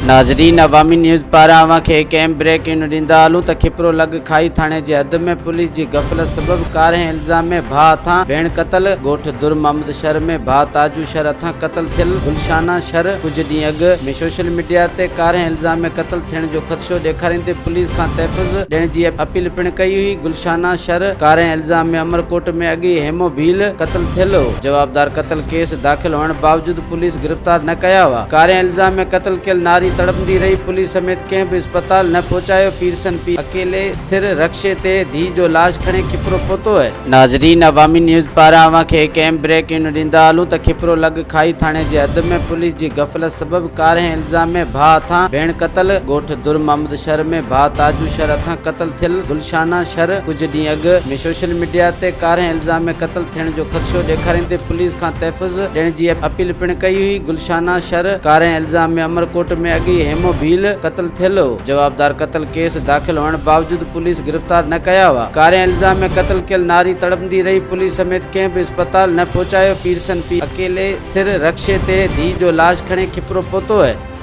ناظرين عوامي نيوز پاران اوهان کي هڪ اهم بريڪنگ نيوز ڏيندا هلون ته کپرو لڳ کائي ٿاڻي جي حد ۾ پوليس جي غفلت سبب ڪارنهن الزام ۾ ڀاء هٿان ڀيڻ قتل، ڳوٺ در محمد شھر ۾ ڀاء تاجو شھر هٿان قتل ٿيل گلشانه شھر ڪجهه ڏينهن اڳ ۾ سوشل ميڊيا تي ڪارنهن الزام ۾ قتل ٿيڻ جو خدشو ڏيکاريندي پوليس کان تحفظ ڏيڻ جي اپيل پڻ ڪئي هئي گلشانه شھر ڪارنهن الزام ۾ عمرڪوٽ ۾ اڳ ئي هيمو ڀيل قتل ٿيل هو جوابدار قتل ڪيس داخل هئڻ باوجود پوليس گرفتار نه ڪيا هئا. ڪارين الزام ۾ قتل ڪيل ناري تڙپندي رهي، پوليس سميت ڪنهن به اسپتال نه پهچايو، پيرسن پيء اڪيلي سر رڪشي تي ڌيء جو لاش کڻي کپرو پهتو اهي. ناظرين عوامي نيوز پاران اوهان کي هڪ اهم بريڪنگ نيوز ڏيندا هلون ته کپرو لڳ کائي ٿاڻي جي حد ۾ پوليس جي غفلت سبب ڪارنهن الزام ۾ ڀاء هٿان ڀيڻ قتل، ڳوٺ در محمد شھر ۾ ڀاء تاجو شھر هٿان قتل ٿيل گلشانه شھر ڪجهه ڏينهن اڳ ۾ سوشل ميڊيا تي ڪارنهن الزام ۾ قتل ٿيڻ جو خدشو ڏيکاريندي پوليس کان تحفظ ڏيڻ جي اپيل پڻ ڪئي هئي، گلشانه شھر ڪارنهن الزام ۾ عمرڪوٽ ۾ اڳ ئي هيمو ڀيل قتل ٿيل هو، جوابدار قتل ڪيس داخل هئڻ باوجود پوليس گرفتار نه ڪيا هئا، ڪارنهن الزام ۾ قتل ڪيل ناري تڙپندي رهي، پوليس سميت ڪنهن به اسپتال نه پهچايو، پيرسن پيء اڪيلي سر رڪشي تي ڌيء جو لاش کڻي کپرو پهتو اهي.